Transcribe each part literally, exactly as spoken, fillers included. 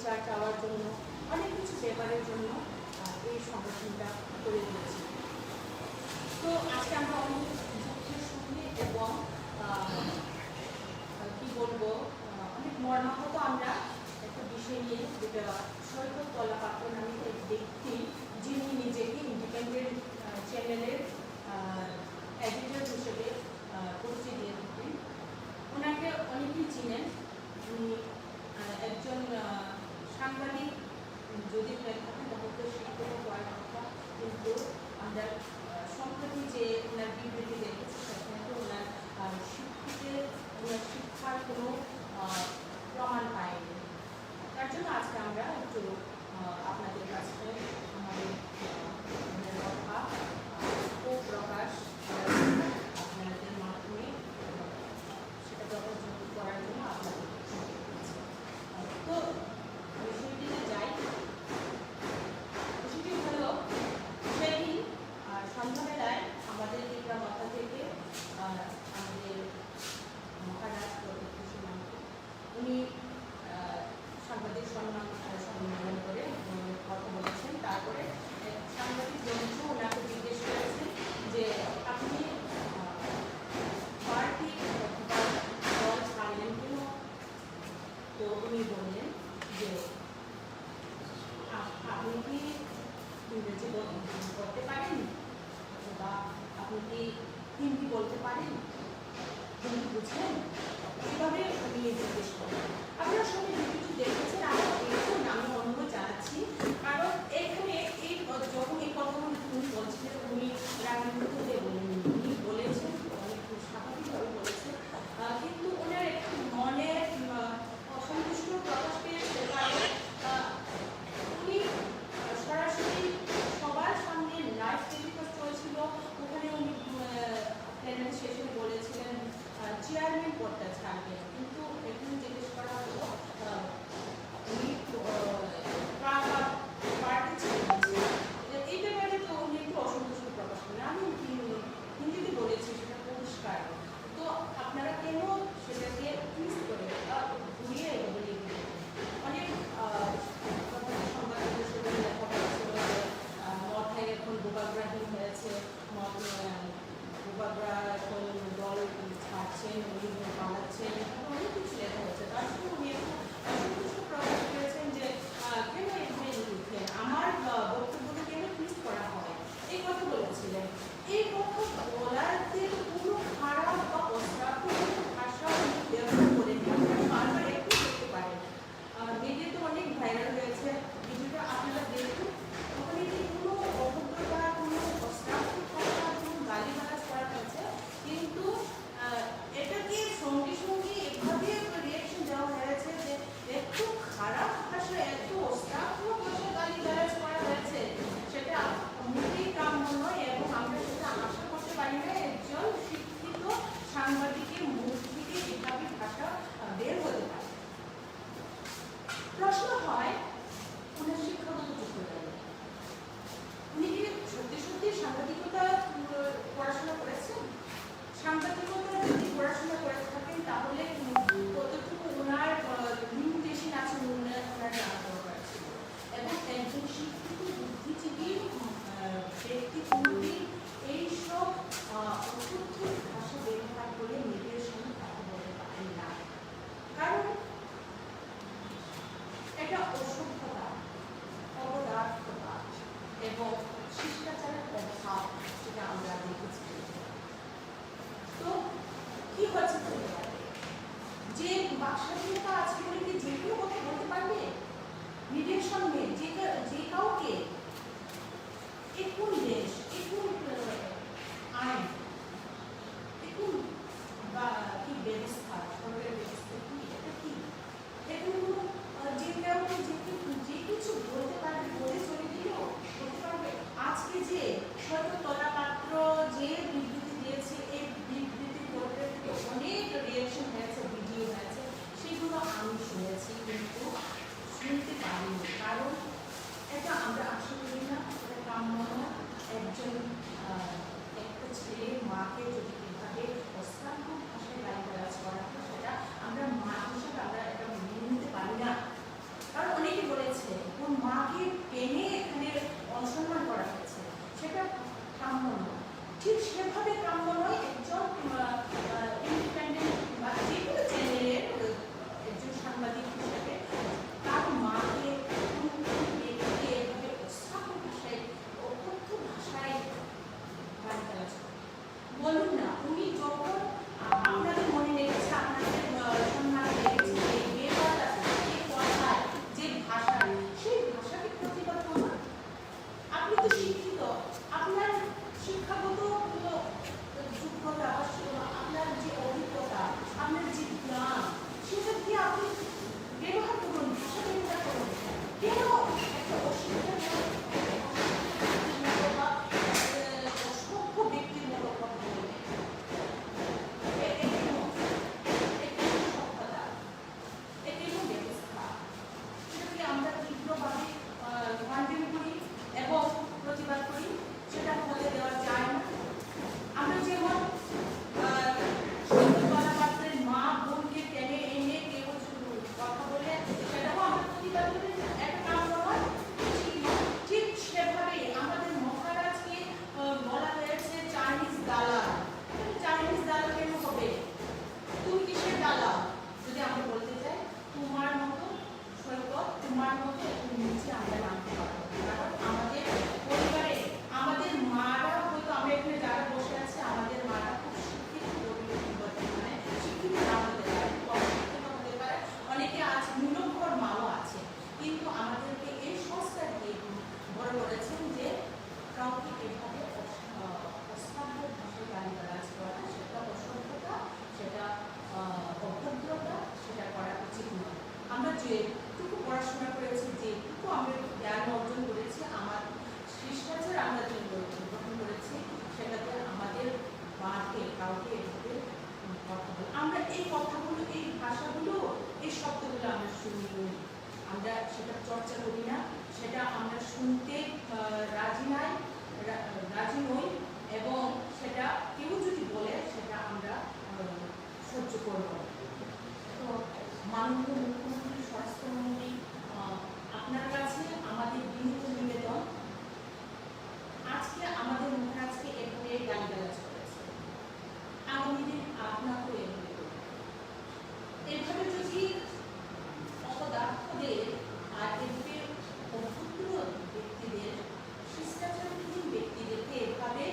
চাওয়ার জন্য, অনেক কিছু ব্যাপারের জন্য আহ, এই সংগঠনটা করে তুলেছি। তো আজকে আমরা অনেক কিছু বিশেষ সঙ্গে এবং আহ, আহ, কি বলবো, আহ, অনেক মর্মাহত আমরা একটা বিষয় নিয়ে, যেটা সৈকত কলা পাত্র নামে এক ব্যক্তি, যিনি নিজেকে ইন্ডিপেন্ডেন্ট চ্যানেলের এডিটর হিসেবে আহ, পরিচয় দিয়ে থাকেন। ওনাকে অনেকেই চিনেন। উনি আহ, একজন আহ, সাংবাদিক যদি হয়ে থাকেন, তাহলে তো শিক্ষিত হওয়ার কথা। কিন্তু আমরা আহ, সম্প্রতি যে ওনার বিবৃতি দেখেছি, সেখানে তো ওনার আহ, শিক্ষিতের, ওনার শিক্ষার কোনো আহ, প্রমাণ পাইনি। তার জন্য আজকে আমরা একটু আহ, আপনাদের কাছে আমাদের আহ, মনের কথা আহ, ক্ষোভ প্রকাশ করার জন্য আপনাদের মাধ্যমে সেটা প্রকাশ করার জন্য আপনাদের কাছে। তো বিষয়টিতে যাই। বিষয়টি হলো, সেদিন আহ, সন্ধ্যাবেলায় আমাদের টিকরা মাথা থেকে আহ, আমাদের মহারাজ প্রদীপ কৃষ্ণ মাহাতো, উনি আহ, সাংবাদিক সম্মান আহ, সম্মেলন করে উম, কথা বলেছেন। তারপরে আহ, সাংবাদিক বন্ধু ওনাকে জিজ্ঞেস করেছেন যে, "আপনি আহ, পার্টি অথবা দল ছাড়লেন কেন?" তো উনি বললেন যে, "আপ-, আপনি কি ইংরেজি বল-, করতে পারেন? অথবা আপনি কি হিন্দি বলতে পারেন? হিন্দি বুঝেন?" এভাবে উনি জিজ্ঞেস করেন। আপনারা সবাই ভিডিওটি দেখেছেন, আপনারা দেখুন, আমি অনুরোধ জানাচ্ছি। কারণ এখানে এই, যখন এই কথাগুলো উনি বলছিলেন, উনি রাগের মধ্যে বলেননি। উনি বলেছেন, অনেক স্বাভাবিকভাবে বলেছেন। আহ, কিন্তু ওনার একটু মনের, আহ, অসন্তুষ্ট প্রকাশ পেয়েছে, কারণ, আহ, উনি, আহ, সরাসরি সবার সামনে লাইভ টেলিকাস্ট চলছিল, ওখানে উনি, উম, আহ, প্লেনারি সেশনে বলেছিলেন, আহ, চেয়ারম্যান পদটা ছাড়বেন, কিন্তু এখানে জিজ্ঞেস করা হলো মতো এখন নিচে আমরা নামতে পারবো। কারণ আমাদের পরিবারে আমাদের মারা, হয়তো আমরা এখানে যারা বসে আছি, আমাদের মারা খুব শিক্ষিত, গরিব, মানে শিক্ষিত না হতে পারে, কম শিক্ষিত হতে পারে, অনেকে আজ নিরক্ষর মাও আছে, কিন্তু আমাদেরকে এই সংস্কার দিয়ে বড় করেছেন যে কাউকে এভাবে অস-, আহ, অশ্রাব্য ভাষায় গালিগালাজ করা, সেটা অসভ্যতা, সেটা, আহ, অভদ্রতা, সেটা করা উচিত নয়। আমরা যেটুকু পড়াশোনা করেছি, যেটুকু আমরা একটু জ্ঞান অর্জন করেছি, আমার শিষ্টাচার আমরা যে গ্রহণ করেছি, সেটাতে আমাদের বাধে কাউকে এভাবে কথা বলে। আমরা এই কথাগুলো, এই ভাষাগুলো, এই শব্দগুলো আমরা শুনি। আমরা সেটা চর্চা করি না, সেটা আমরা শুনতে, আহ, রাজি নাই, রা-, রাজি নই, এবং সেটা কেউ যদি বলে, সেটা আমরা, আহ, সহ্য করব না। তো মাননীয় মুখ্যমন্ত্রী, স্বরাষ্ট্রমন্ত্রী, আহ, আপনার কাছে আমাদের বিনীত নিবেদন, আজকে আমাদের মহারাজকে এভাবে গালিগালাজ করেছে, আগামী দিন আপনাকেও এভাবে করবে। এভাবে যদি অপদার্থদের আর এভাবে অভদ্র ব্যক্তিদের, শিষ্টাচারবিহীন ব্যক্তিদেরকে এভাবে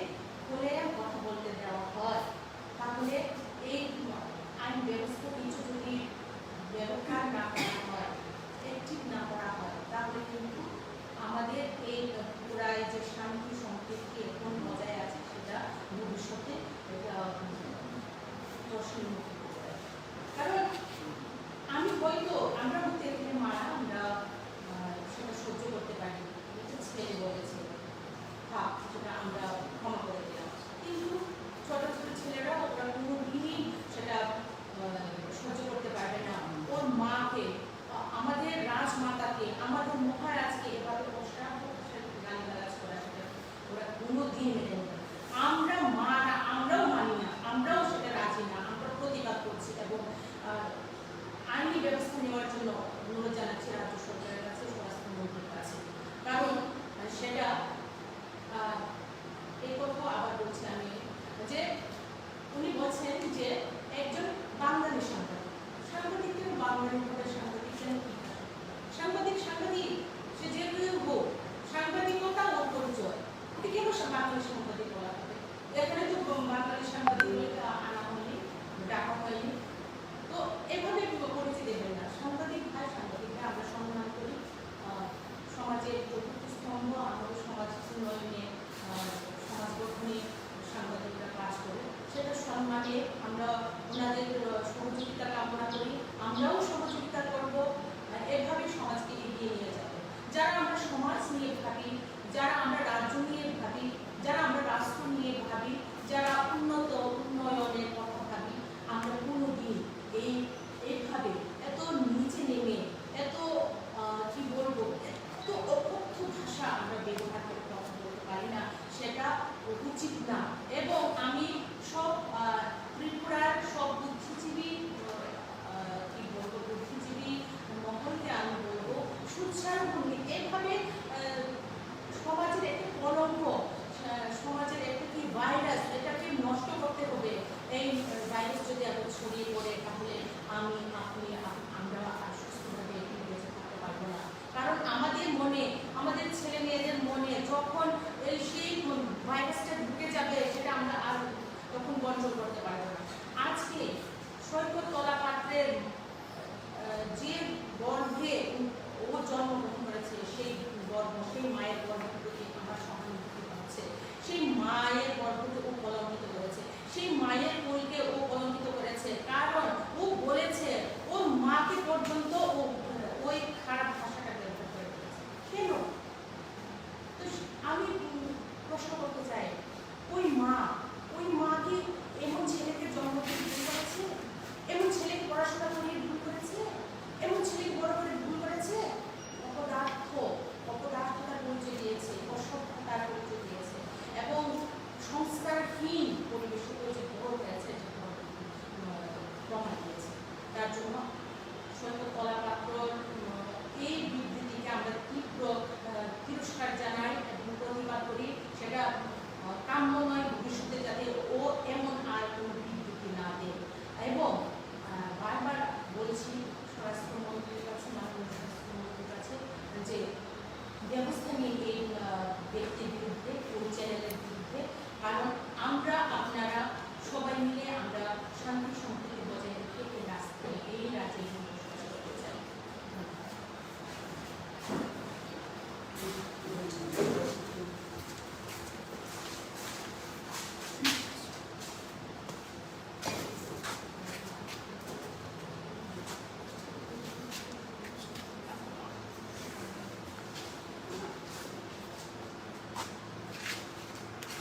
খোলামেলা কথা বলতে দেওয়া হয়, তাহলে এই আইন ব্যবস্থা কিছু যদি ব্যবহার না করা হয়, অ্যাক্টিভ না করা হয়, তাহলে কিন্তু আমাদের এই পুরাই যে শান্তি সম্প্রীতি এখন বজায় আছে, সেটা ভবিষ্যতে এটা প্রশ্নের মুখে পড়ে যাবে। কারণ আমি হয়তো, আমরা হয়তো এখানে মারা, আমরা, আহ, সেটা সহ্য করতে পারি, একটা ছেলে বলেছে, থাক, সেটা আমরা ক্ষমা করে দিলাম। কিন্তু ছোট ছোট ছেলেরা, ওরা কোনোদিনই সেটা, আহ, সহ্য করতে পারবে না। ওর মাকে, আ-, আমাদের রাজমাতাকে, আমাদের মহারাজকে এভাবে অশ্রাব্য ভাষায় গালিগালাজ করা, সেটা ওরা কোনোদিন মেনে নেবে না। আমরা মারা, আমরাও মানি না, আমরাও সেটা রাজি না, আমরা প্রতিবাদ করছি এবং, আহ, আইনি ব্যবস্থা নেওয়ার জন্য অনুরোধ জানাচ্ছি রাজ্য সরকারের কাছে, স্বরাষ্ট্রমন্ত্রীর কাছে। কারণ, আহ, সেটা, আহ, এই কথা আবার বলছি আমি যে উনি বলছেন যে একজন বাঙালি সাংবাদিক, সাংবাদিক কেন বাঙালি হবে, সাংবাদিক কেন কি? সাংবাদিক সাংবাদিক, সে যে কেউ হোক, সাংবাদিকতা ওর পরিচয়। ওকে কেন সা-, বাঙালি সাংবাদিক বলা হবে? এখানে তো ব-, বাঙালি সাংবাদিক বলে তো আনা হয়নি, ডাকা হয়নি। তো এভাবে কেউ পরিচয় দেবেন না। সাংবাদিক ভাই, সাংবাদিক ভাই, আমরা সম্মান করি। আহ, সমাজের চতুর্থ স্তম্ভ, আমাদের সমাজ উন্নয়নে, আহ, সমাজ গঠনে সাংবাদিকরা কাজ করে, সেটা সম্মানে আমরা ওনাদের, আহ, সহযোগিতা কামনা করি। আমরাও সহযোগিতা করব, আহ, এভাবে সমাজকে এগিয়ে নিয়ে যাবে। যারা আমরা সমাজ নিয়ে ভাবি, যারা আমরা রাজ্য নিয়ে ভাবি, যারা আমরা রাষ্ট্র নিয়ে ভাবি, যারা উন্নত উন্নয়নের কথা ভাবি, আমরা কোনোদিন এই, এইভাবে এত নিচে নেমে, এত, আহ, কি বলবো, এত অকথ্য ভাষা আমরা ব্যবহার করে কথা বলতে পারি না। সেটা উচিত না। এবং আমি সব, আহ, ত্রিপুরার সব বুদ্ধিজীবী, আহ, কি বলবো, বুদ্ধিজীবী মহলকে আমি বলবো, সুচারুভাবে এভাবে অবস্থানে এই, আহ, ব্যক্তির বিরুদ্ধে, ওই চ্যানেলের বিরুদ্ধে, কারণ আমরা আপনারা সবাই মিলে আমরা শান্তি সম্প্রীতি বজায় রেখে এই রাস্তা, এই রাজ্যে বসবাস করতে চাই।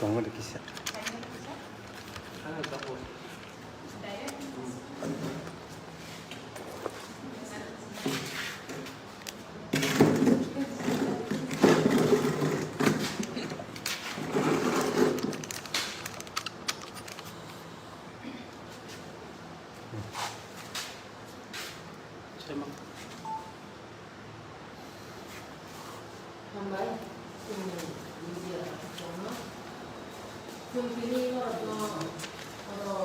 Tongo de kisa. Hambai, chwng media rokno. Chwng tini norokno oro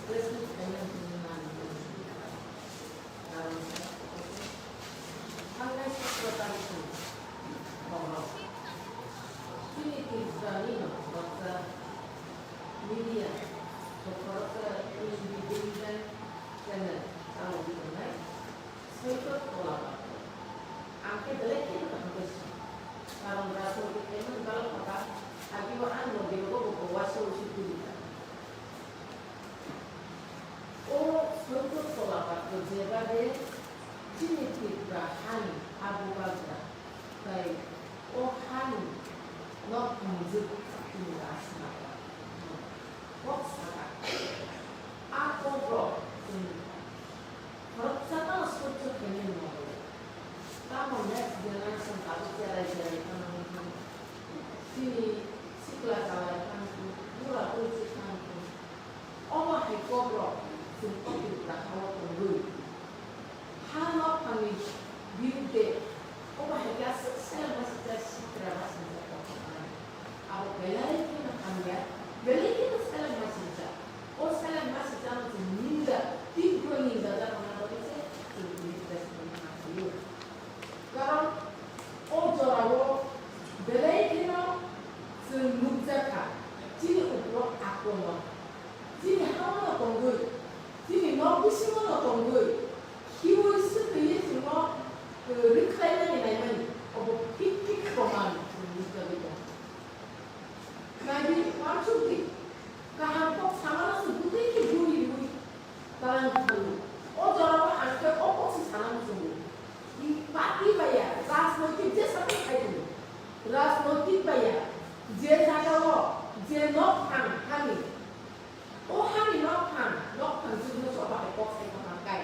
press meet khaina hwnwi manwi. Karon thangnai sotro tarikni borok chini Tripurani no khoroksa media, khoroksa T V, digital channel chalawi tongnai. Soito tola ba. Ang khe belai kheno kaham khe sio. Karon rajnoitik emon balok kha ba, agio ang no birogo bo bo waso usi tuli kha. O soito tola ba to jeba de chini Tripura hani abu bagra. Tai o hani nok mujut chini asma ba. Kok saka. A kok rok chini Khoroksa tamo sojjo khainai mwngo. Tamo next generation tabuk cherai cherai thangna wngkha. Chini sikla chalai thangkhu, bura bwrwi se thangkhu. Omo hai kokrok chwng o Tripura hao tongwi. Ha nophangni birudde omo hai khe aswk seleng masijak sikra masijak tongkha. Abo belai kheno hamya, belai kheno seleng masijak. O seleng masijak no chwng ninda, tigro ninda jak rwna bagwi se chwng tini press conference ma khaio. Karon o jorao belai kheno chwng nukjakha, chini ukulok akwno, chini hao no tongwi, chini nok bisingo no tongwi, khiui swtwi chwngno, eh, rwkhlainani naimani, obo phik phik proman chwng nukjagwi tongo. Naidi, uansukdi, kaham kok samano se bwtwi khe guri riui talang thangwi. O jorao ang khe o kok se sana muchungo. Party baiya, rajnoitik jesa tong khai tongo. Rajnoitik baiya, je jagao, je nok phang hani, o hani nok phang, nok phang jwkno se obo hai kok sai tongkha kai.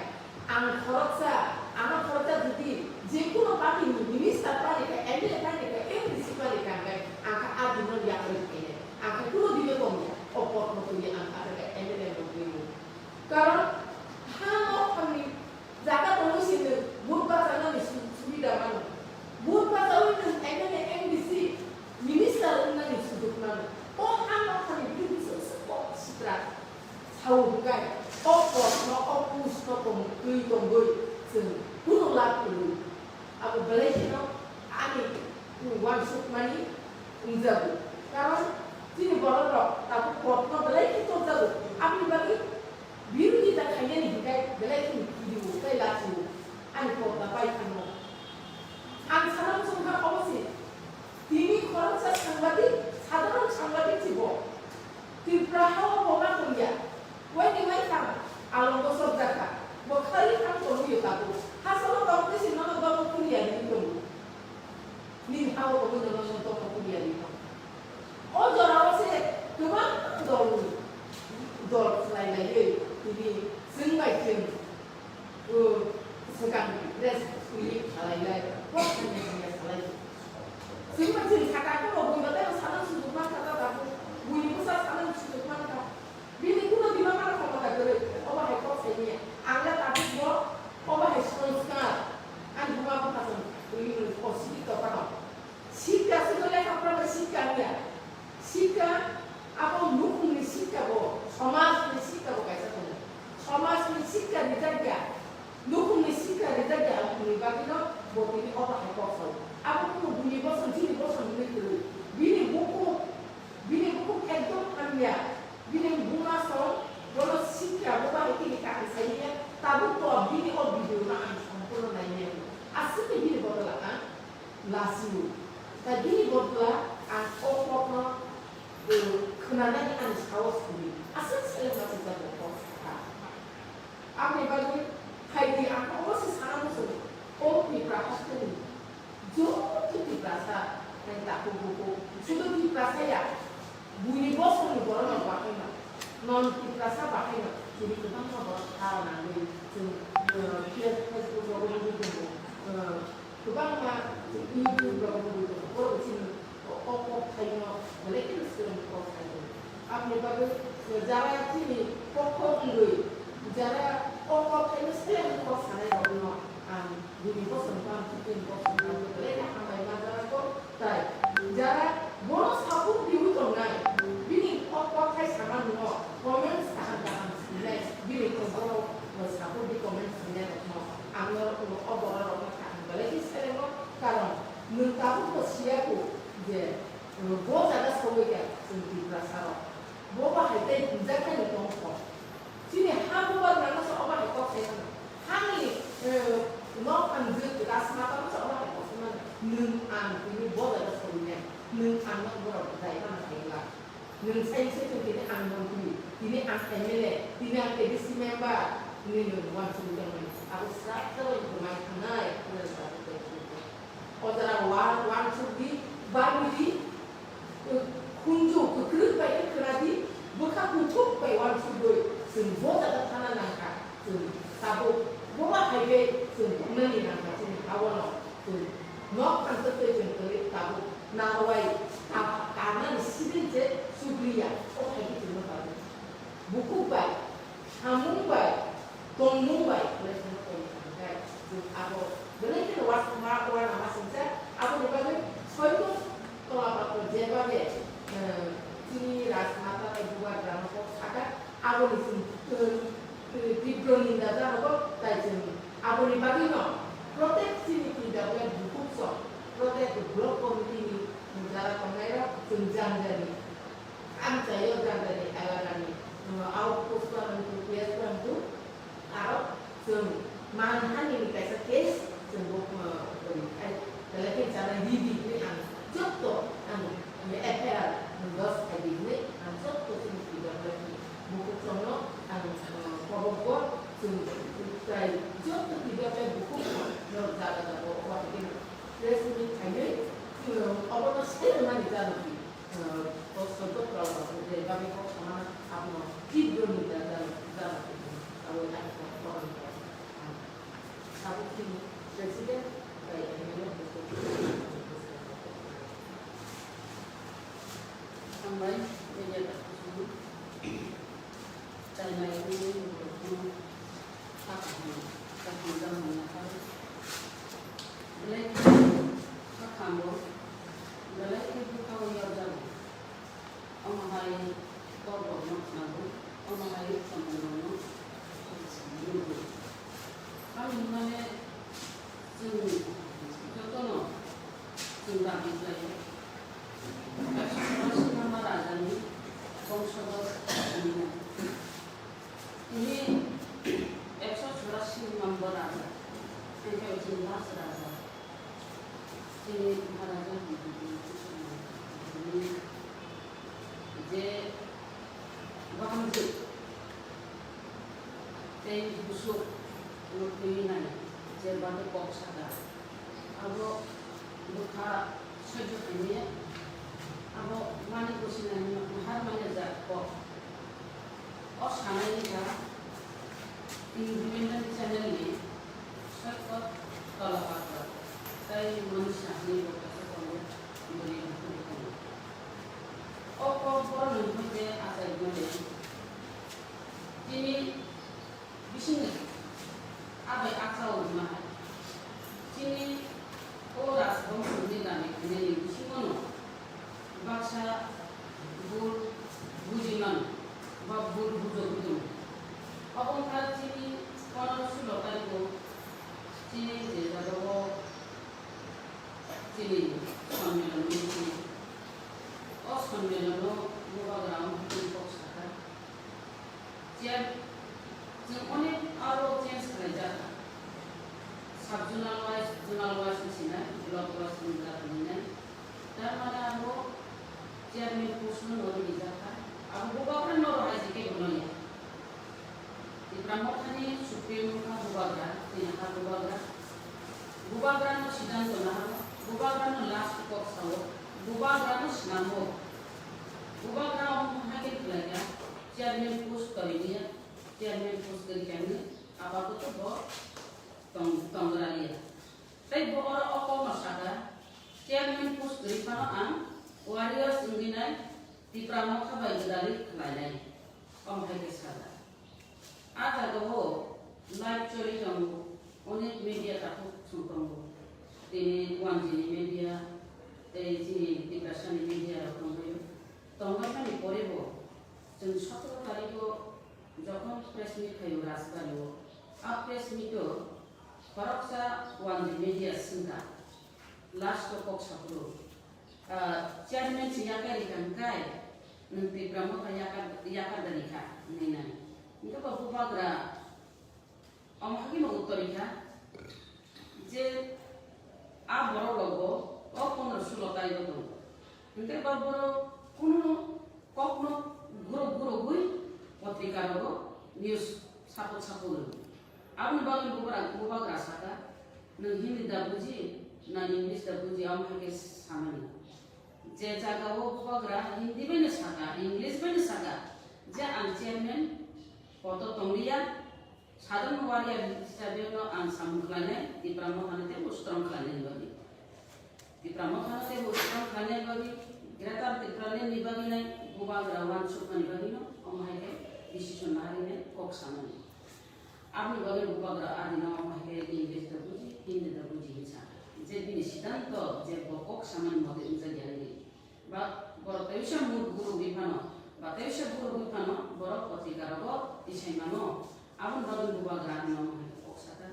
Ang khoroksa, ano khoroksa jodi je kono party ni minister palikha, M L A palikha, M D C palikha hwnkhe ang khe a dino yakarwi phainai. Ang khe kono dino tongya. O pot no twiwi ang khe M L A no twiwi. Karon ha nok phang ni jaga tongwi se nwng vote bachanani su-, subida mano. Vote bachaui nwng M L A, M D C, minister wngnani sujug mano. O ha nokhani bini bwswk se kok sitra sao hwnkhe, o kok no, o post no tong, twi tongwi chwng kunu lab kwrwi. Abo belai kheno ani uansukmani wngjago. Karon chini borok rok tabuk kok no belai khe tokjago. Aboni bagwi Birodita khainani hinkhe belai kheno kirio tei lachio, ani kok da pai thangno. Ang sana muchungkha obo se, tini khoroksa sangbadik, sadharon sangbadik se bo. Tripura hao bo ma tongya, waini waitham alongo sokjakha, bo khlai thang tongwi tabuk. Hachalo tongtwi se nono domo khuliya hinwi tongo. Nini hao tongwi nono nono tongma kuliya ni tong. O jorao se kwbang dol, dol khlai laiwi tini chwng bai chwng, uh, swkang dress twiwi khalai lai, kok hamya hamya salai. Chwng bai chwng sakha khe bo buiba tei sana sujuk mankha ta tabuk, buini bwsa sana sujuk mankha. Bini kuno dima mano khomota kwrwi, obo hai kok saimanya. Ang le tabuk bo, obo hai sanskar. Ani buma bupha chwng twiwi o sidi tokha no. Sikka se to lekha pora bai sikka wngya. Sikka abo nukhungni sikka bo, somajni sikka bo kaisa tongo. Somajni sikka rijak ya. Nukhungni sikha rijak ya wngmani bagwino bo tini obo hai kok sao. Abo kunu buini bo Lasio. Tai bini bodla ang o kokno, eh, khwnanani ani saos kwrwi. Aswk seleng ma swijak bo kok sakha. Aboni bagwi phaidi ang obo se sana muchungo. O Tipra hasteni joto Tiprasa, eh, takhuk bukhuk, sudu Tiprasa ya. Buini bosongni borokno bahaino, non Tiprasa bahaino, chini kwbangma borok ha nangwi chwng, eh, Face-, Facebook rogo nugwi tongo. Eh, kwbangma chwng YouTube rogo nugwi tongo. Borok chini o, o kok thaino belai kheno swrwngni kok thai tongo. Aboni bagwi, eh, jara chini kokthok wngwi, jara o kok thaino swrwngni kok sanai rokno ang Bini bosong bang, bini bosong bang, belai khe hambai ma jara kok tai. Jara bono support diwi tongnai, bini kok kothai sama nungo, comments kaham kaham sinai, bini kok bono support di comments sinai rokno. Ang norok o borok rokno kaham belai khe selengo, karon nwng tabuk bo siya kho je, bo jaga sogwi khe chwng Tiprasa rok. Bo bahai tei hwnjak khe nwng tong kho. Chini ha bubar nangma se obo hai kok sai mano. Hani, eh, nok ang jwk ras ma tamo se obo hai kok sai mano. Nwng ang tini bo jaga songya. Nwng ang nok borok dai mano hai la. Nwng sai se tini ang montri, tini ang M L A, tini ang A D C member, tini nwng wansuk tong mani. Abo srak tabo nwng mai thangnai, nwng sa tong mani. O jora wa-, wansuk di, bari di, khunju kwkrwk bai khe khwna di, bwkha kuthuk bai wansuk di, chwng bo jaga thana nang kha, chwng tabuk bo ma hai bai chwng tongnani nang kha, chini ha-o no chwng nok thang twi chwng kwrwi tabuk narwai ka-, karnani siring je sugriya, o hai khe chwngno tabuk. Bukhuk bai, samung bai, tongmung bai, belai kheno tong thang khe, chwng abo belai kheno uansukma, uanama singcha, aboni bagwi soitok tola patro jeba khe, eh, chini rajmata bai bubagra no kok sakha, aboni chwng, eh, eh, tibro ninda janogo, tai chwng aboni bagwi no protek chini T W F bukhuk song, protek block committee ni jara tongnai rok chwng jani jani. Amchaio jagani elakani, uh, outpost tong, P S tong, aro chwng manhani ni kaisa case chwng bo, uh, kwrwi khai, belai khe chana ribi hinwi ang jotto ang F I R dos khai di hinwi ang jotto chini P W ni bukhuk songno ang, uh, kobogo chwng tei jotto P W bukhuk songno jaga jaga o hai khe press meet khainwi, uh, obono sai rwmani jagwi. O soito rok je bagwi kok sama abono tibro ni da jalo jalo tongmani abo ani kok borok ni kok ang tabuk chini president bai M L A buku. Hambai media ta kusumu chai mai ni ni ni ni. Belai khe, belai khe bwkhao yorjago. Omo hai kokborokno khnago, omo hai samungrokno nugo. Tamni hwnmale chwng jotono chwng dabi khlaio. Ekso churasi number rajani bongsodor hinwi. Tini ekso churasi number raja, tei chini last raja, chini Maharaja Bidya Bidya je bahamjwk tei busuk no twi nai je bagwi kok sakha, abo bwkha soijo khaimaya, abo mani kusinai har manya jak kok. O sanai wngkha Independent Channel ni Saikot Tola Patro tei Manisha hinwi bo kaisa tongo, bwrwi bukhuk tongo. O kok borokni hwnwi je achaimani chini bisingni abai achao wngma hai. Chini o rajbongso ni dani khainani bisingono baksa bul buji mano ba bul bujogwi tongo. Obo wngkha chini ponero sulo tarikh o chini je jagao chini sonmilon wngwi tongo. O sonmilono bubagra wngwi kok sakha. Chair, chwng onek aro change khlaijak. Sub-zonal wise Zonal wise ni sinai, block wise ni da phaninai. Tar mane abo chairman post no noro rijak kha. Abo bubagra noro hai jike bono ya. Tipra Motha ni supremo kha bubagra, tini kha bubagra. Bubagra no siddhanto naharo, bubagra no last kok sao, bubagra no swnamo. Bubagra omo hai khe khlai ya, chairman post kwrwi ya, chairman post kwrwi khe apato bo tong-, tonggra liya. Tei bo oro o kokno saka, chairman post kwrwi phano ang warriors wngwi nai Tipra Motha bai gwdalwi khlainai, omo hai khe saka. A jagao live choli tongo, onek media takhuk song tongo. Tini Wanjini media, tei chini Tiprasani media rok tongbaio. Tongbaimani porebo chwng sotoro tarikho jokhon press meet khaio Rajbari-o, a press meet-o khoroksa Wanjini media swngkha, last-o kok saphuru, ah, chairman se yakarwi kha hwnkhe, nwng Tipra Motha yakar, yakar da rikha, hwnwi nai. Hwnkhe bo bubagra omo hagwi no uttor rikha je a borok rogo o pondro sulo taibo tongo. Hwnkhe bo borok kunu kokno guro gurogwi potrika rogo news sapuk sapuk rwo. Aboni bagwi bubagra, bubagra saka, "Nwng Hindi da buji, na English da buji?" Omo hai khe samani. Je jagao bubagra Hindi bai no saka, English bai no saka, je ang chairman poto tongliya, sadharana warrior hisabe no ang samung khlainai, Tipra Motha no teibo strong khlainai bagwi. Tipra Motha no teibo strong khlainai bagwi, Greater Tipraland ni bagwi nai bubagra uansukmani bagwi no omo hai khe decision larinai kok sanani. Aboni bagwi bubagra adino omo hai khe English da buji, Hindi da buji hinwi sa. Je bini siddhanto je bo kok samani mote wngjakya hinwi. Ba borok teisa murgo rwgwi phano, ba teisa borok rwgwi phano borok potrika rogo tisai mano. Aboni bagwi bubagra adino omo hai khe kok saka.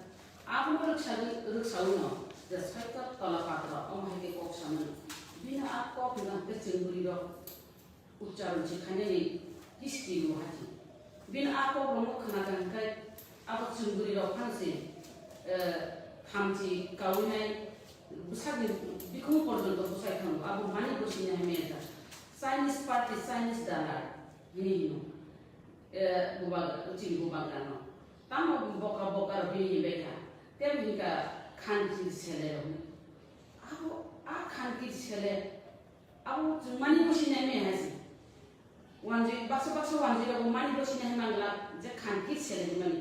Abono rwksa-, rwksaui no je Soito Tola Patro omo hai khe kok samani. Bini a kok hwnkha hwnkhe chwng bwrwi rok uchcharon se khainani history bo hati. Bini a kok rokno khna kha hwnkhe abo chwng bwrwi rok phano se, eh, thamchi kaui nai bwsakni bikhung porjonto bwsai thango. Abo mani bwswini hai maya kha. Chinese party, Chinese dalar hini hino. Eh, bubagra, chini bubagra no. Tamo boka boka rok bini hinbai kha. Tebo hinka khan kir sele rok. Abo a khan kir sele. Abo chwng mani bwswini hai maya hai se. Wanjwi, baksa baksa wanjwi rok mani bwswini hai mangla je khan kir sele hinmani.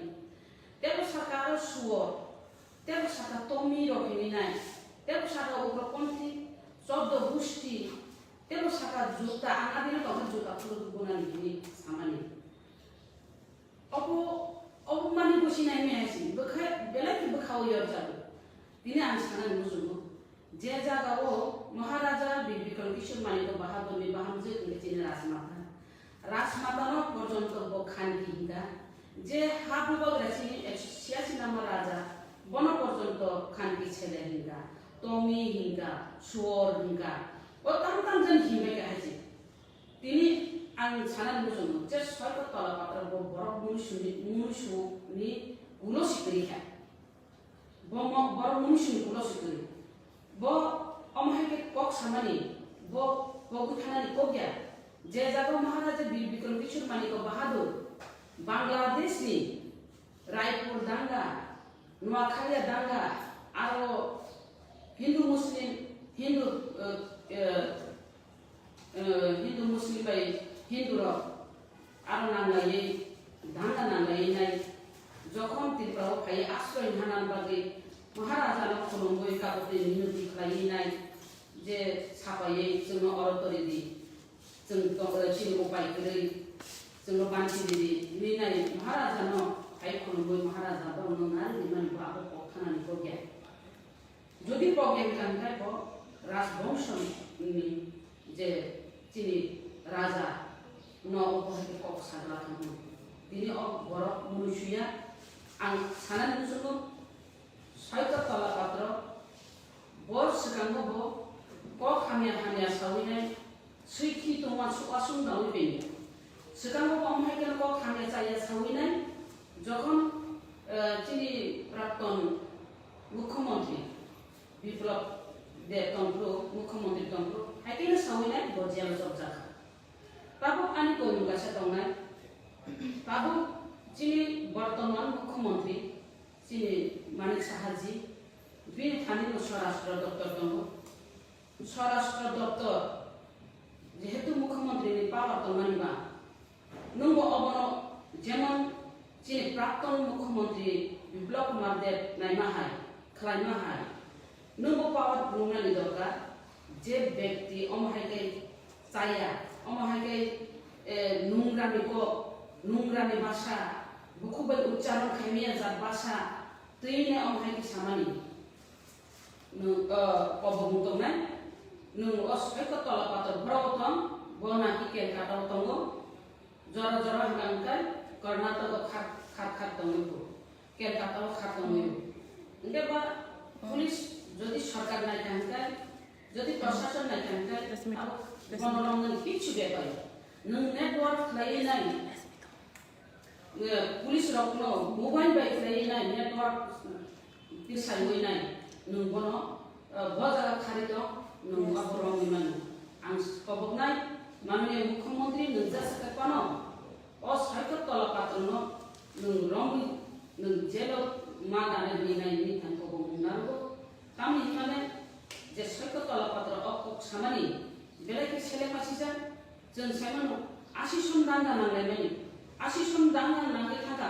Tebo saka aro suor. Tebo saka tomi rok hinwi nai. Tebo saka ugroponthi, choddo gusti. Tebo saka juta, ang adino tongkha juta phuru gunani hinwi samani. Obo, obo mani bwswini hai maya hai se. Bwkha, belai khe bwkha-o yorjago. Tini ang sanani muchungo. Je jagao Maharaja Bir Bikram Kishore Manikya Bahadurni bahamjwk hwnkhe chini Rajmata. Rajmatano porjonto bo khanki hinka. Je ha bubagra chini ekso chhiyasi number raja, bono porjonto khanki sele hinka, tomi hinka, suor hinka. O tam tam jani hinbai kha hai se. Tini ang sanani muchungo je Soito Tola Patro bo borok munuisuni, munuisuni ulo sikri kha. Bo mo-, borok munuisuni ulo sikri. Bo omo hai khe kok samani, bo pogwi thanani kok ya. Je jaga Maharaja Bir Bikram Kishore Manikya Bahadur Bangladeshni Raipur danga, Noakhaliya danga, aro Hindu Muslim, Hindu, eh, eh, eh, Hindu Muslim bai Hindu rok aro nanglaiwi, danga nanglaiwi nai, jokhon Tripura o phaiwi asroi hana bagwi Maharaja no khulumwi kabutwi minoti khlaiwi nai je sapaiwi chwngno oro tori di. Chwng to-, eh, chini upai kwrwi, chwngno banchi ridi, hinwi nai Maharaja no hai khulumwi Maharaja borokno nari rimani bo abo kok thanani kok ya. Jodi kok ya hwnkha hwnkhe bo Rajbongso ni je chini Raja no obo hai khe kok sagla thangwi. Tini o borok munuisuya ang sanani muchungo Soito Tola Patro, bo swkango bo kok hamya hamya sawi nai, swi khi tongma su-, aswng dawi bini. Swkango bo omo hai kheno kok hamya chaya sawi nai, jokhon, eh, chini Prakton Mukhyamantri, Biplab Deb tongphuru, Mukhyamantri tongphuru, hai kheno sawi nai bo jelo chopjakha. Tabuk ani koimung kaisa tongnai. Tabuk chini bortoman Mukhyamantri, chini Manik Saha ji, bini thani no Swarashtra Doptor tongo. Swarashtra Doptor, jehetu Mukhyamantri ni power tongmani ba, nwngbo obono jemon chini Prakton Mukhyamantri Biplab Kumar Deb naima hai, khlaima hai, nwngbo power phunuknani dorkar, je bekti omo hai khe chaya, omo hai khe, eh, nungrani kok, nungrani basa, bukhuk bai uchcharon khaimaya jat basa, twi ne omo hai khe samani. Nwng, o, kobokmung tongnai, nwng o soiko tola pator borok tong, bo naki Kolkata o tongo, jora jora hwnka hwnkhe Karnataka o khar, khar, khar tongwi bo, Kolkata o khar tongwi bo. Hwnkhe ba police jodi sorkar naikha hwnkhe, jodi prosason naikha hwnkhe, abo bono romnani kichu bepar. Nwng network khlaiwi nai, eh, police rokno mobile bai khlaiwi nai, network tisaiwi nai, nwng bono, eh, bo jaga khari tong, nwng abo romwi mano. Ang koboknai manwi Mukhyamantri nwng jesa khe phano o soiko tola patorno nwng romwi nwng jelo ma dana hwnwi nai hwnwi ang kobokmung narwgo. Tamni hwnmale je soiko tola patro o kok samani belai khe seleng masijak. Chwng sai mano, asison danga nanglaimani. Asison danga nangwi thangkha,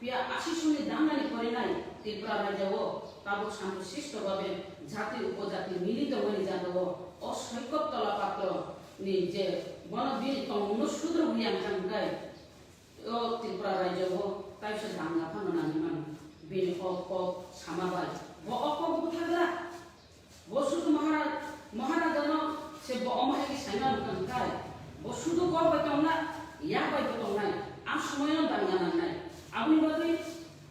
phiya asisonni dangani porinai Tripura rajyo o tabuk santo sisto babe jati upojati mili tongmani jagao o soiko tola patro ni je bono bini tongmungno sudrogwi ang thangkhai, o Tripura rajyo o taisa danga phano nangwi mano. Bini o kok sama bai bo o kok butharla. Bo sudu Mahara-, Maharajano se bo omo hai khe saimano tongkha. Bo sudu kok bai tongna, yak bai bo tongnai. Ang somoino danga nangnai. Aboni bagwi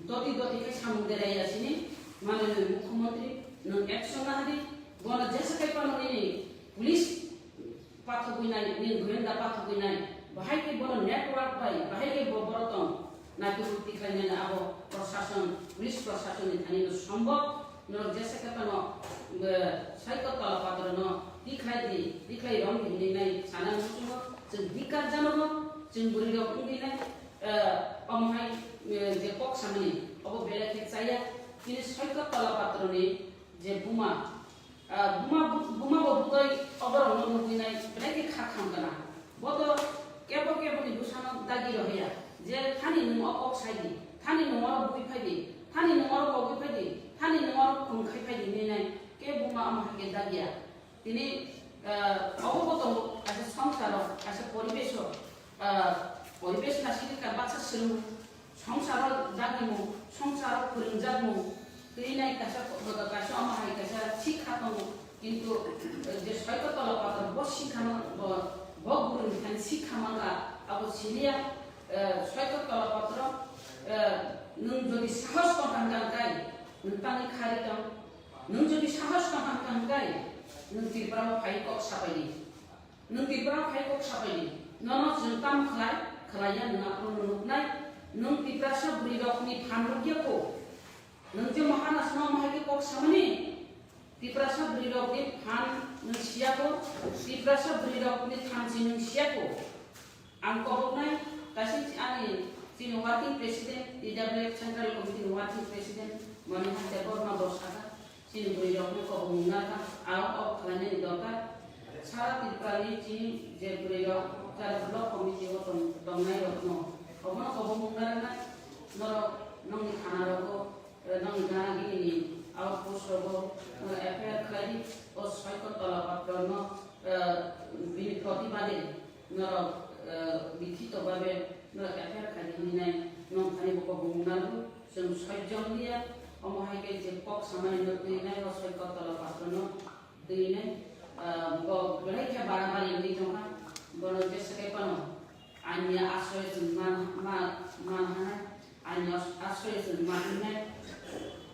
doti doti khe samung deraiya sini, manwino Mukhyamantri, nwng action nahadi, bono jesa khai phano nini police pathogwi nai, nini goyenda pathogwi nai, bahai khe bono network bai, bahai khe bo borok tong, naitugwi tikhlai nai abo prosason, police prosason ni thani no sombok, norok jesa khe phano, eh, soiko tola patro no tikhlai di, tikhlai rong di hinwi nai sana muchungo, chwng bikar janogo, chwng bwrwi rok wngwi nai, eh, omo hai, eh, je kok samani, obo belai khe chaya, chini soiko tola patro ni je buma, Ah, buma, buma bo budai oborokno nugwi nai belai khe kha kham gana. Bo to kebo keboni bwsano dagi rohya je thani nwng o kok sai di, thani nwng oro bui phai di, thani nwng oro kogwi phai di, thani nwng oro khum khai phai di hinwi nai kebo buma omo hai khe dagiya. Tini, ah, obo bo tongo kaisa songsaro, kaisa poribeso, ah, poribesh na sini ka baksa swrwng Songsaro dagimung, songsaro phwrwngjakmung, twi nai kaisa, kaisa omo hai kaisa sikha tongo, kintu, eh, je soiko tola pator bo sikha no, bo, bo guru ni thani sikha manga, abo siliya, eh, soiko tola patro, eh, nwng jodi sahos tong kha hwnkhe, nwng tangwi khari tong, nwng jodi sahos tong kha hwnkhe, nwng Tripura o phai kok sapai di. Nwng Tripura phai kok sapai di. Nono chwng tamo khlai, khlaiya nwng aphuru nuknai. Nwng Tiprasa bwrwi rokni phan rwkya kho. Nwng je Maharaj no omo hai khe kok samani. Tiprasa bwrwi rokni phan nwng siya kho. Tiprasa bwrwi rokni phan si nwng siya kho. Ang koboknai kaisa si ani chini working president, T W F Central Committee ni working president Monihar Debbarma bo sakha. Chini bwrwi rokno kobomung narwkha, aro o khlainani dorkar. Sara Tripura ni chini je bwrwi rok jara block committee o tong-, tongnai rokno obono kobomung narwknai. Norok nongni thana rogo, eh, nongni gana gini ni outpost rogo, norok F I R khlai di, o soiko tola patro no, eh, bini protibade norok, eh, likhito babe norok F I R khaidi hinwi nai, nong thani bo kobomung narwgo, chwng soi jon liya, omo hai khe je kok samani no twi nai o soi kok tola patro no twi nai, eh, bo belai khe barabari wngwi tongkha, bono jesa khe phano aini asroy chwng man, ma, man hanai, aini as-, asroy chwng man hinai,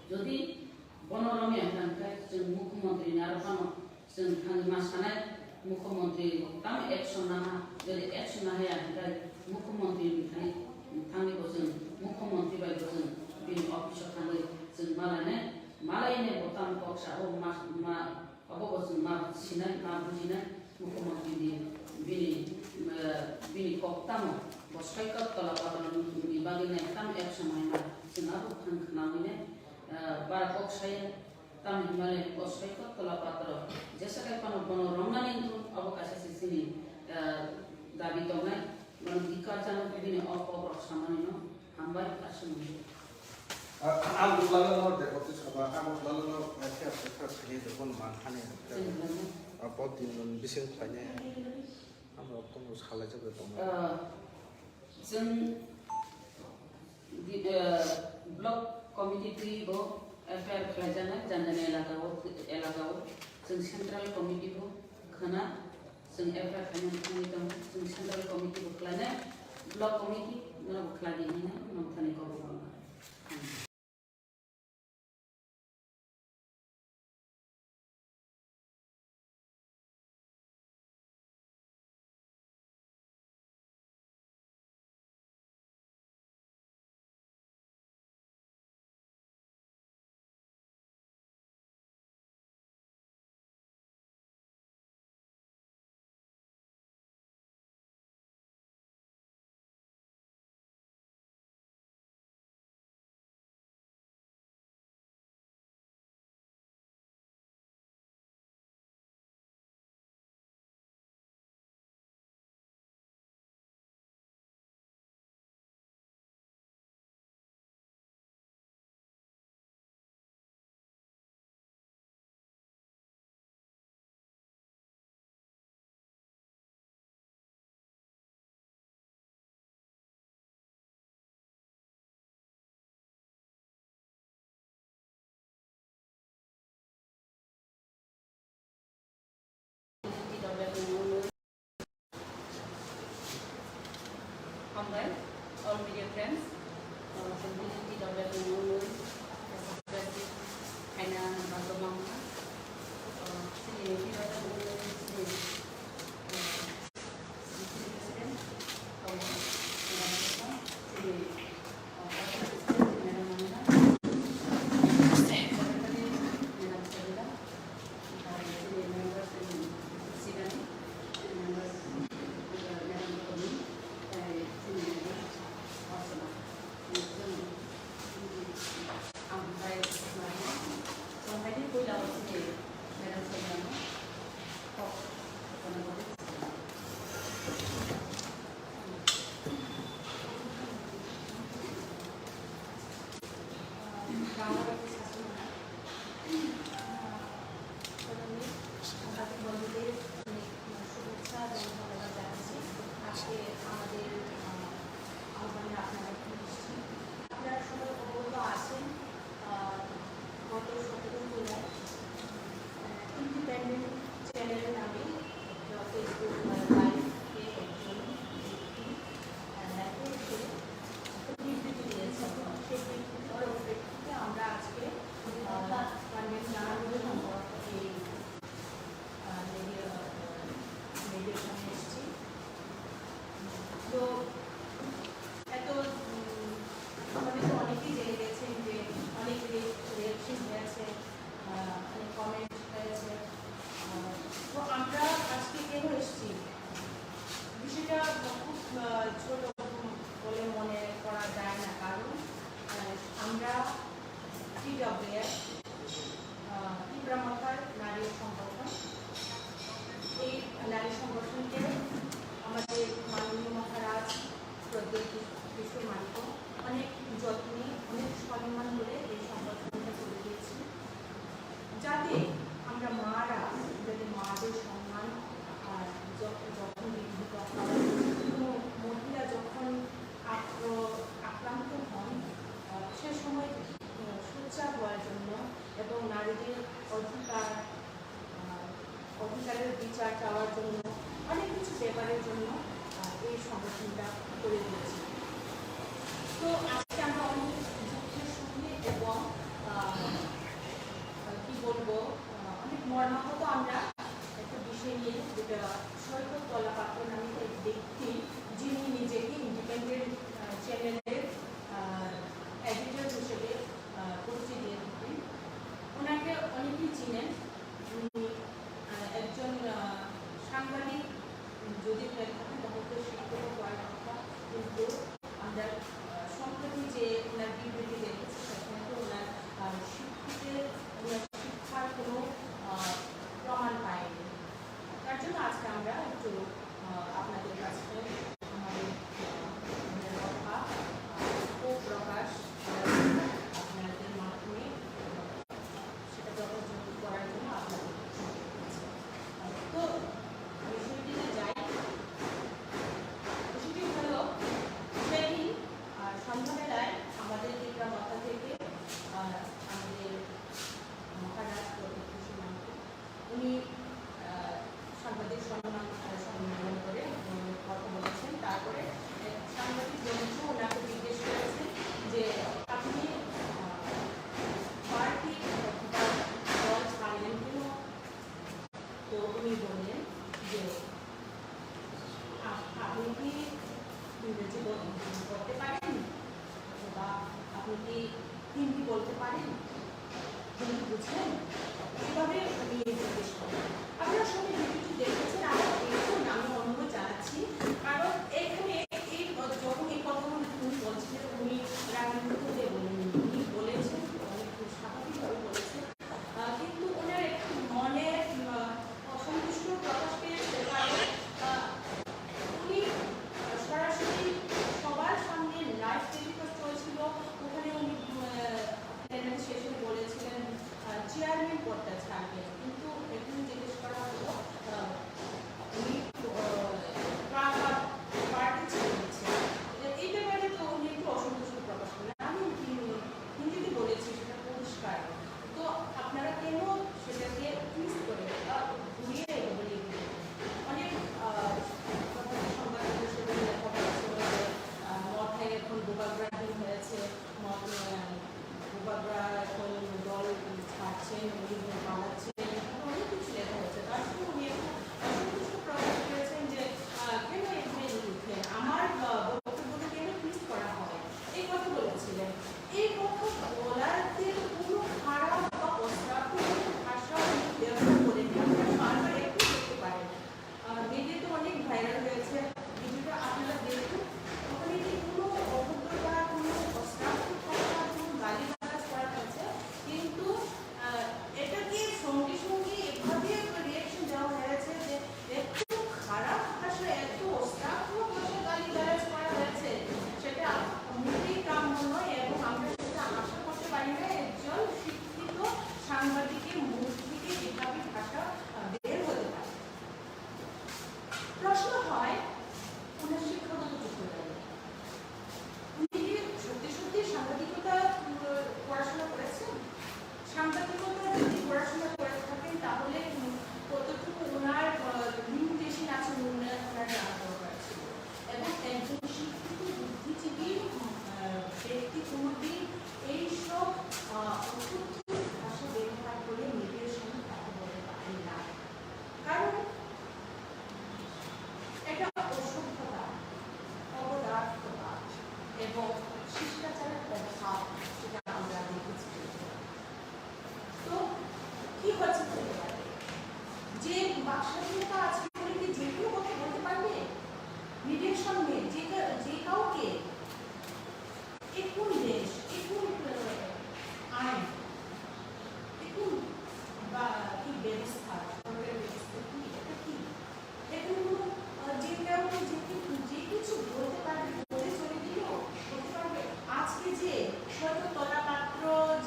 jodi bono romya hwnkha hwnkhe chwng mukhyamantri ni aro phano Chwng thangwi ma sanai, mukhyamantri tamo action naha, jodi action nahaya hwnkhe mukhyamantri thani, thangwi bo chwng mukhyamantri bai bo chwng bini office o thangwi chwng ma lainai. Malaini bo tamo kok sa o ma, ma, abo bo chwng ma sinai, ma bujinai, mukhumo bini, bini, eh, bini kok tamo bo soikot tola patro ni bagwi nai tamo action mai ma chwng abo khang khnawi nai, eh, bara kok saya tamo hinmale bo soikot tola patro jesa kai phano bono romnani wngthung abo kaisa se chini, eh, dabi tongnai, bono dikar chano bini o kok rok samani no. Hambai, aswk. Ah, ang uklalo no depoti saba, ang uklalo no F I R, F I R khainai de, bono man thani. Chwng uklalo. Ah, bo tin mun bising khainai. Ang rok tong salai jagwi tongo. Ah, chwng di-, ah, block committee twi bo F I R khlaijaknai, jani jani elaka o, elaka o. Chwng central committee bo khna. Chwng F I R khaina thangwi tongo, chwng central committee bo khlainai, block committee no bo khlai di hinwi nongthani kok bo tongo. Hambai, all media friends, uh, chwng bini T W F ni mungwi khaina bagwi mangkha. Uh, chini T W F ni mungwi chini, uh, chini president tongo, chini, uh, president madam mangkha. Madam Sabila. প্রথমে সাংবাদিক বন্ধুদের অনেক শুভেচ্ছা এবং ধন্যবাদ জানাচ্ছি। আজকে আমাদের, আহ, আহ্বানে আপনারা এখানে এসেছেন। আপনারা সবাই অবগত আছেন, আহ, গত সতেরো জুলাই, আহ, ইন্ডিপেন্ডেন্ট চ্যানেল নামে একটা Facebook, আহ, লাইভে একজন ব্যক্তি, আহ, লাইভে এসে একটা বিবৃতি দিয়েছেন। সেই বিবৃতির পরিপ্রেক্ষিতে আমরা আজকে, আহ, কনভেন জানানোর জন্য এই, আহ, মিডিয়া, আহ, মিডিয়ার সামনে এসেছি। তো এত, উম, মানে তো অনেকেই জেনে গেছেন যে অনেক রি-, রিয়াকশন হয়েছে, আহ, অনেক কমেন্ট হয়েছে। আহ, তো আমরা আজকে কেন এসেছি? বিষয়টা খুব, আহ, ছোট বলে মনে করা যায় না, কারণ, আহ, আমরা টি ডব্লিউ এফ, আহ, তিপ্রা মথার নারী সংগঠন। এই নারী সংগঠনকে আমাদের মাননীয় মহারাজ প্রদ্যোৎ কিশোর মাহাতো অনেক যত্নে, অনেক সম্মান করে এই সংগঠনটা করে দিয়েছে, যাতে আমরা মারা, যাতে মাদের সম্মান, আহ, য-, যখন বিঘ্নিত হয়, কোনো মহিলা যখন আক্র-, আক্রান্ত হন, আহ, সে সময়, আহ, সোচ্চার হওয়ার জন্য এবং নারীদের অধিকার, আহ, অধিকারের বিচার চাওয়ার জন্য, অনেক কিছু ব্যাপারের জন্য, আহ, এই সংগঠনটা করে দিয়েছি। তো আজকে আমরা অনেক দুঃখের সঙ্গে এবং, আহ, আহ, কি বলবো, আহ, অনেক মর্মাহত আমরা একটা বিষয় নিয়ে, যেটা সৈকত কলা পাত্র নামে এক ব্যক্তি, যিনি নিজেকে ইন্ডিপেন্ডেন্ট, আহ, চ্যানেলের, আহ, এডিটর হিসেবে, আহ, পরিচয় দিয়ে থাকেন। সম্মান, আহ, সম্মান করে, উম, কথা বলেছেন। তারপরে এক সাংবাদিক বন্ধু ওনাকে জিজ্ঞেস করেছেন যে, "আপনি, আহ, পার্টি অথবা দল ছাড়লেন কেন?" তো উনি বললেন যে, "আপ-, আপনি কি ইংরেজি বল-, বলতে পারেন? অথবা আপনি কি হিন্দি বলতে পারেন? হিন্দি বুঝেন?" এভাবে উনি জিজ্ঞেস করেন। আপনারা সবাই ভিডিওটি দেখেছেন, আর একটু আমি অনুরোধ জানাচ্ছি, কারণ এখানে এই যখন এই কথাগুলো উনি বলছিলেন, উনি রাগের মুখে বলেননি, উনি বলেছেন, অনেক স্বাভাবিকভাবে বলেছেন। আহ, কিন্তু ওনার একটু মনের, আহ, অসন্তুষ্ট প্রকাশ পেয়েছে, কারণ, আহ, উনি, আহ, সরাসরি সবার সামনে লাইভ টেলিকাস্ট চলছিল, ওখানে উনি, আহ, প্লেনারি সেশনে বলেছিলেন, আহ, চেয়ারম্যান পদটা ছাড়বেন, কিন্তু এখন জিজ্ঞেস করা হলো, আহ, উনি, আহ, পা-, পা-, পার্টি ছেড়ে দিচ্ছেন। এ-, এই ব্যাপারে তো উনি একটু অসন্তুষ্ট প্রকাশ করেন। আমি, উম, হিন্দিতে বলেছি, সেটা পরিষ্কার। তো আপনারা কেন সেটাকে টুইস্ট করে বা ঘুরিয়ে এভাবে লিখবেন? অনেক, আহ, সংবাদ পত্রে সেটা লেখা হয়েছিল যে, আহ, মথায় এখন বোবাগ্রাহীন হয়েছে, মথ, আহ, বোবাগ্রা এখন দল ছাড়ছেন, উনি পালাচ্ছেন, এভাবে অনেক কিছু লেখা হয়েছে। তার সঙ্গে উনি একটু অসন্তুষ্ট প্রকাশ করেছেন যে, আহ, কেন এভাবে লিখলেন, আমার, আহ, বক্তব্যকে কেন টুইস্ট করা হয়, এই কথা বলেছিলেন। এই কথা বলাতে তো কোনো খারাপ বা অশ্রাব্য কোনো ভাষা উনি ব্যবহার করেননি। আপনারা বারবার একই দেখতে পারেন। আহ, মিডিয়াতে অনেক ভাইরাল হয়েছে ভিডিওটা, আপনারা দেখুন। ওখানে কি কোনো অভদ্রতা, কোনো অশ্রাব্য ভাষা, কোনো গালিগালাজ করা হয়েছে? কিন্তু, আহ, এটাকে সঙ্গে সঙ্গে এভাবে একটা রিয়াকশন দেওয়া হয়েছে যে এত খারাপ ভাষা, এত অশ্রাব্য ভাষা গালিগালাজ করা হয়েছে, সেটা মোটেই কাম্য নয় এবং আমরা সেটা আশা করতে পারি না একজন শিক্ষিত সাংবাদিকের মুখ থেকে এভাবে ভাষা, আহ, বের হতে পারে। প্রশ্ন হয়, ওনার শিক্ষাগত যোগ্যতা নেই। উনি কি সত্যি সত্যি সাংবাদিকতা, উম, পড়াশোনা করেছেন? সাংবাদিকতা যদি পড়াশোনা করে থাকেন, তাহলে, উম, কতটুকু ওনার, আহ, লিমিটেশন আছে, ওনার, ওনার জানা দরকার ছিল। এবং একজন শিক্ষিত বুদ্ধিজীবী, উম, আহ, ব্যক্তি কোনোদিন এইসব, আহ, অকথ্য ভাষা ব্যবহার করে মিডিয়ার সামনে কথা বলতে পারেন না। কারণ এটা অসভ্যতা, অপদার্থতা এবং শিষ্টাচারের অভাব, সেটা আমরা দেখেছি। তো কি হচ্ছে হতে পারে? যে বাকস্বাধীনতা আছে, উনি কি যে কোনো কথা বলতে পারবে? মিডিয়ার সামনে যে কা-, যে কাউকে? এ কোন দেশ? এ কোন, আহ, আইন? এ কোন বা কি ব্যবস্থা? সরকারের ব্যবস্থা কি? এটা কি? এখানে কোনো, আহ, যে কাউকে যে কি-, যে কিছু বলতে পারে, বলে চলে দিল, বলতে পারবে। আজকে যে হয়তো তলা পাত্র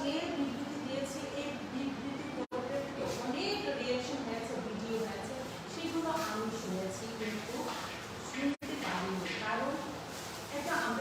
যে বিবৃতি দিয়েছে, এই বিবৃতির পরিপ্রেক্ষিতে অনেক রিয়াকশন হয়েছে, ভিডিও হয়েছে, সেগুলো আমি শুনেছি, কিন্তু শুনতে পারিনি। কারণ এটা আমরা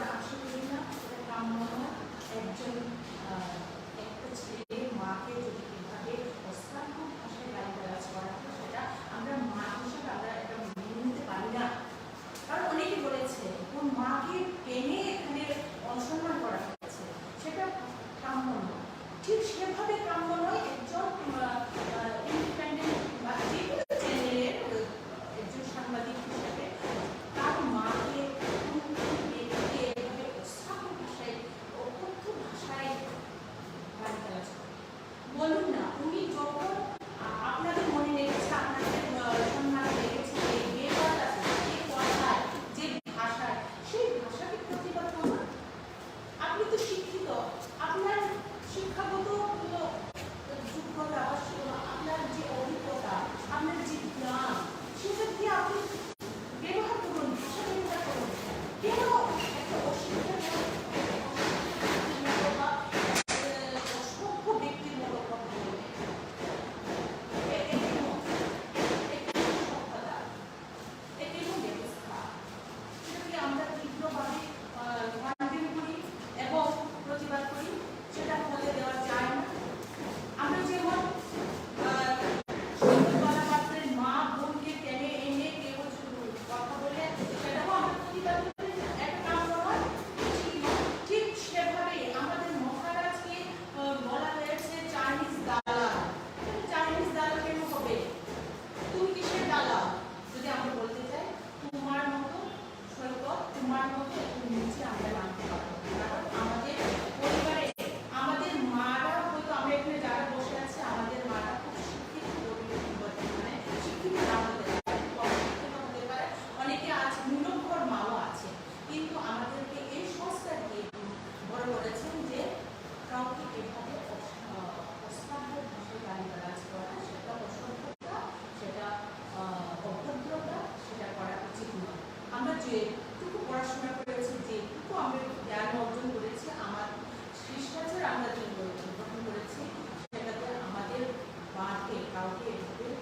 মাকে এভাবে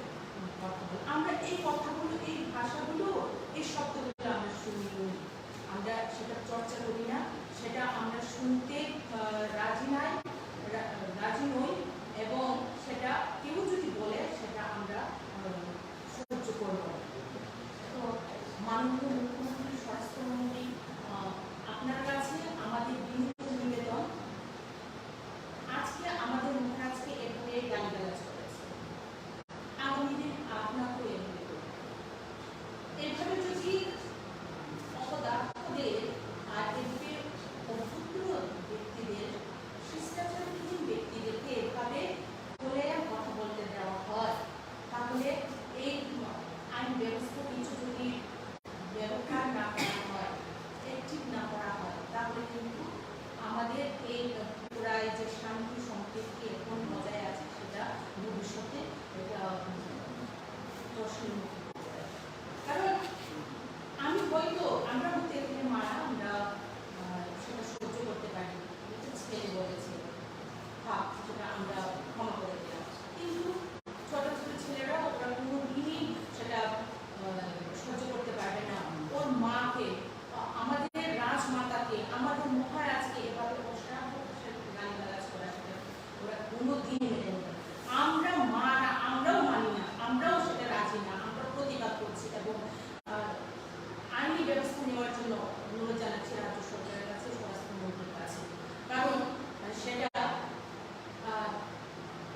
কথা বলে। আমরা এই কথাগুলো, এই ভাষাগুলো, এই শব্দগুলো আমরা শুনি, আমরা সেটা চর্চা করি না, সেটা আমরা শুনতে, আহ, রাজি নাই, রা-, রাজি নই, এবং সেটা কেউ যদি বলে, সেটা আমরা, আহ, সহ্য করব। তো মাননীয় মুখ্যমন্ত্রী, স্বরাষ্ট্রমন্ত্রী, আহ, আপনার কাছে আমাদের বিনীত নিবেদন, আজকে আমাদের মহারাজকে এভাবে গালিগালাজ করেছে, আগামী দিন আপনাকেও এভাবে করবে। এভাবে যদি অপদার্থদের আর এভাবে অভদ্র ব্যক্তিদের, শিষ্টাচারবিহীন ব্যক্তিদেরকে এভাবে বলে কথা বলতে দেওয়া হয়, তাহলে এই আইন ব্যবস্থা কিছু যদি ব্যবহার না করা হয়, অ্যাক্টিভ না করা হয়, তাহলে কিন্তু আমাদের এই ত্রিপুরায় যে শান্তি সম্প্রীতি এখন বজায় আছে, সেটা ভবিষ্যতে এটা, উম, প্রশ্নের মুখে পড়ে যাবে। কারণ আমি হয়তো, আমরা হয়তো এখানে মারা, আমরা, আহ, সেটা সহ্য করতে পারি, এটা ছেলে বলেছে, থাক, সেটা আমরা ক্ষমা করে দিলাম। কিন্তু ছোট ছোট ছেলেরা, ওরা কোনোদিনই সেটা, আহ, সহ্য করতে পারবে না। ওর মাকে, আ-, আমাদের রাজমাতাকে, আমাদের মহারাজকে এভাবে অশ্রাব্য ভাষায় গালিগালাজ করা, সেটা ওরা কোনোদিনই মেনে নেবে না। আমরা মারা, আমরাও মানি না, আমরাও সেটা রাজি না, আমরা প্রতিবাদ করছি এবং, আহ, আইনি ব্যবস্থা নেওয়ার জন্য অনুরোধ জানাচ্ছি রাজ্য সরকারের কাছে, স্বরাষ্ট্রমন্ত্রীর কাছে। কারণ, আহ, সেটা, আহ,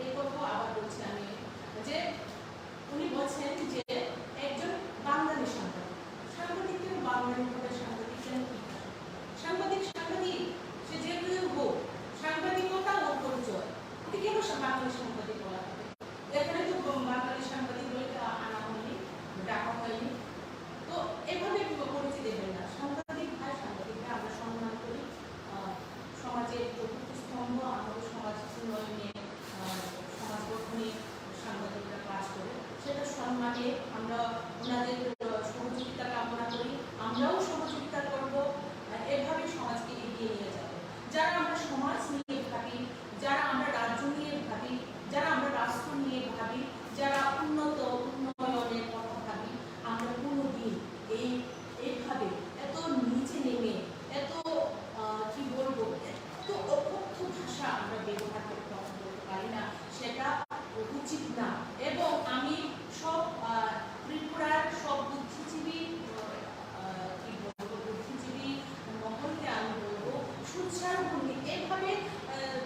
এই কথা আবার বলছি আমি, যে উনি বলছেন যে একজন বাঙালি সাংবাদিক, সাংবাদিক কেন বাঙালি হবে, সাংবাদিক কেন কি ভাষা? সাংবাদিক সাংবাদিক, সে যে কেউ হোক, সাংবাদিকতা ওর পরিচয়। ওকে কেন সা-, বাঙালি সাংবাদিক বলা হবে? এখানে তো ব-, বাঙালি সাংবাদিক বলে, আ-, আনা হয়নি, ডাকা হয়নি। তো এভাবে কেউ পরিচয় দেবেন না। সাংবাদিক ভাই সাংবাদিকরা আমরা সম্মান করি। আহ, সমাজের চতুর্থ স্তম্ভ, আমাদের সমাজ উন্নয়নে, আহ, সমাজ গঠনে সাংবাদিকরা কাজ করে। সেটা সম্মানে আমরা ওনাদের, আহ, সহযোগিতা কামনা করি, আমরাও সহযোগিতা করব। আহ, এভাবে সমাজকে এগিয়ে নিয়ে যাব। যারা আমরা সমাজ নিয়ে ভাবি, যারা আমরা রাজ্য নিয়ে ভাবি, যারা আমরা রাষ্ট্র নিয়ে ভাবি, যারা উন্নত উন্নয়নের কথা ভাবি, আমরা কোনোদিন এই, এইভাবে এত নিচে নেমে, এত, আহ, কি বলবো, এত অকথ্য ভাষা আমরা ব্যবহার করে কথা বলতে পারি না, সেটা উচিত না। এবং আমি সব, আহ, ত্রিপুরার সব বুদ্ধিজীবী, আহ, কি বলবো, বুদ্ধিজীবী মহলকে আমি বলবো, সুচারু ভঙ্গি এভাবে, আহ,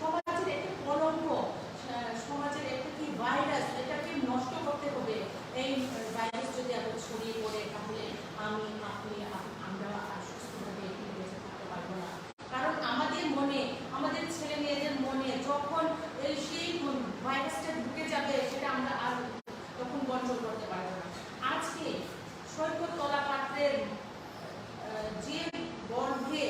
সমাজের একটা কলঙ্ক, আহ, সমাজের একটা কি ভাইরাস, এটাকে নষ্ট করতে হবে। এই ভাইরাস যদি আবার ছড়িয়ে পড়ে, তাহলে আমি, আপনি, আপ-, আমরা আর সুস্থভাবে এখানে বেঁচে থাকতে পারবো না। কারণ আমাদের মনে, আমাদের ছেলে মেয়েদের মনে যখন এই সেই ভাইরাসটা ঢুকে যাবে, সেটা আমরা আর তখন বন্টন করতে পারবো না। আজকে সৈকত তলা পাত্রের, আহ, যে গর্ভে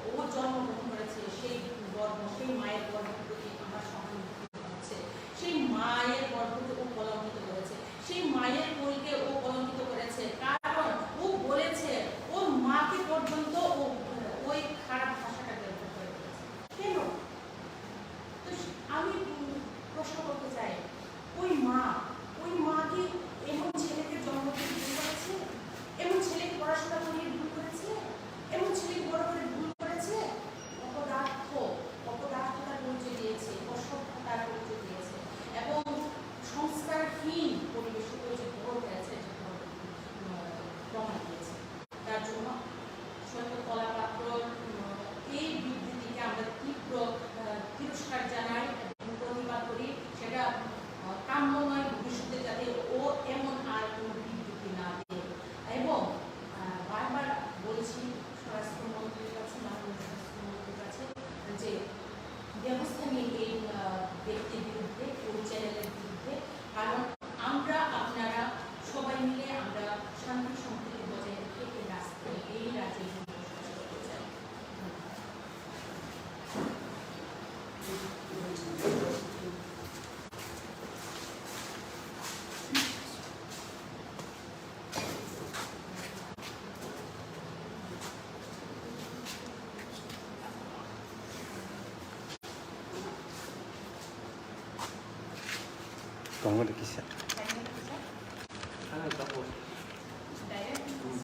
ও জন্মগ্রহণ করেছে, সেই গর্ভ, সেই মায়ের গর্ভের প্রতি আমার সহানুভূতি হচ্ছে। সেই মায়ের গর্ভকে ও কলঙ্কিত করেছে, সেই মায়ের কোলকে ও কলঙ্কিত করেছে, কারণ ও বলেছে, ওর মাকে পর্যন্ত ও, আহ, ওই খারাপ ভাষাটা ব্যবহার করে বলেছে। কেন? তো স-, আমি, উম, প্রশ্ন করতে চাই, ওই মা, ওই মা কি এমন ছেলেকে জন্ম দিয়ে ভুল করেছে? এমন ছেলেকে পড়াশোনা করিয়ে ভুল করেছে? এমন ছেলেকে বড় করে ভুল করেছে? অপদার্থ, অপদার্থতার পরিচয় দিয়েছে, অসভ্যতার পরিচয় দিয়েছে এবং সংস্কারহীন পরিবেশে ওই যে বড় হয়েছে, এটা প্রমাণ, উম, প্রমাণ দিয়েছে। তার জন্য সৈকত তলা পাত্রর, উম, এই বিবৃতিকে আমরা তীব্র, আহ, তিরস্কার জানাই এবং প্রতিবাদ করি। সেটা, আহ, কাম্য নয় ভবিষ্যতে যাতে ও এমন আর কোনো বিবৃতি না দেয়। এবং, আহ, বারবার বলছি স্বরাষ্ট্রমন্ত্রীর কাছে, মাননীয় স্বরাষ্ট্রমন্ত্রীর কাছে যে ব্যবস্থা নিন এই, আহ, ব্যক্তির বিরুদ্ধে, ওই চ্যানেলের বিরুদ্ধে, কারণ আমরা, আপনারা সবাই মিলে আমরা শান্তি সম্প্রীতি বজায় রেখে এই রাস্তায়, এই রাজ্যে বসবাস করতে চাই। Tongo de kisa.